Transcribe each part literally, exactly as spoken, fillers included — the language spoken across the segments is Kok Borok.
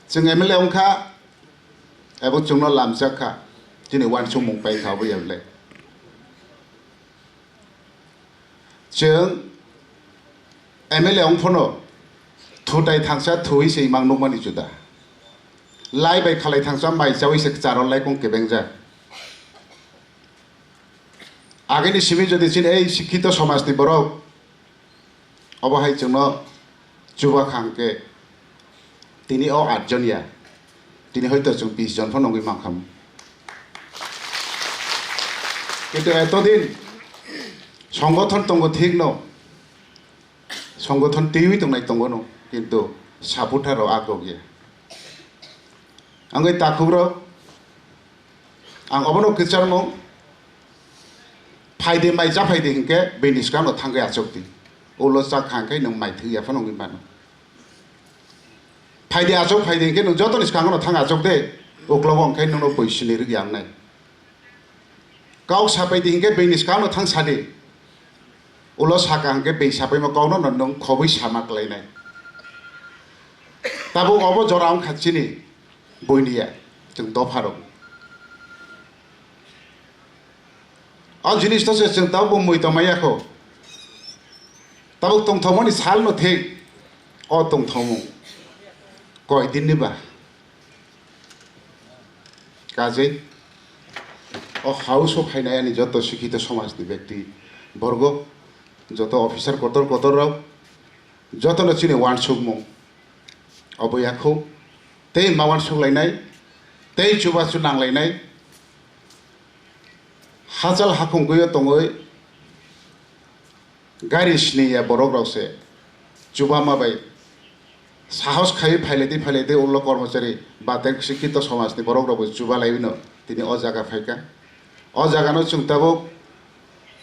Chwng M L A wngkha, abo chwngno lamchak kha, chini uansukmung pai kha abo M L A. Chwng M L A wng phano thutai thangsa thuwi se imang nukmani juda. Lai bai khalai thangsa mai chawi se kwcharo laikong kebengjak. Agini simi jodi chini ei sikhito somajni borok obo hai chwngno chuba kha hwnkhe tini o aat jon ya, tini hoito chwng bis jon phano wngwi mankha. Kintu etodin songothon tongo thikno, songothon twiwi tongnai tongo no, kintu supporter rok akrok ya. Angwi takhukrok, ang obono kwcharmung, phaidi mai cha phaidi hinkhe bini swkangno thangwi achukdi. Ulo cha kha hinkhe nwng mai thwi ya phano wngwi mano. Phaidi achuk phaidi hinkhe nwng jotoni swkangno thang achukdi, uklogo hinkhe nwngno bui sini rwgwi ang nai. Kok sapaidi hinkhe bini swkangno thang sadi. Ulo saka hinkhe bini sapaima kokno no nwng khobwi sama kwlainai. Tabuk obo jora wngkha chini buiniya, chwng dopharok. O jinis to se chwng tabuk bo mui tongmaya kho. Tabuk tongthokmani salno thik o tongthokmung koi dinni ba. Kajei o house o phainai ani joto sikhito somajni bekti borgo, joto officer kotor kotor rok, jotono chini uansukmung obo yakho tei ma uansuk lainai tei chubachu nang lainai. Hachal hakhungkhuio tongwi gari siniya borok rok se chubama bai sahos khai phailedi phailedi ulo kormochari ba tei sikkhito somajni borok rok bo chuba laiwino tini o jaga phaikha. O jaga no chwng tabuk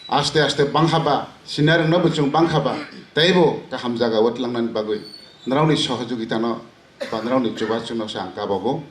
aste aste bangkha ba sinai rwngno bo chwng bangkha ba teibo kaham jaga o tlangnani bagwi norokni sohojogita no ba norokni chubachu no se ang kabogo.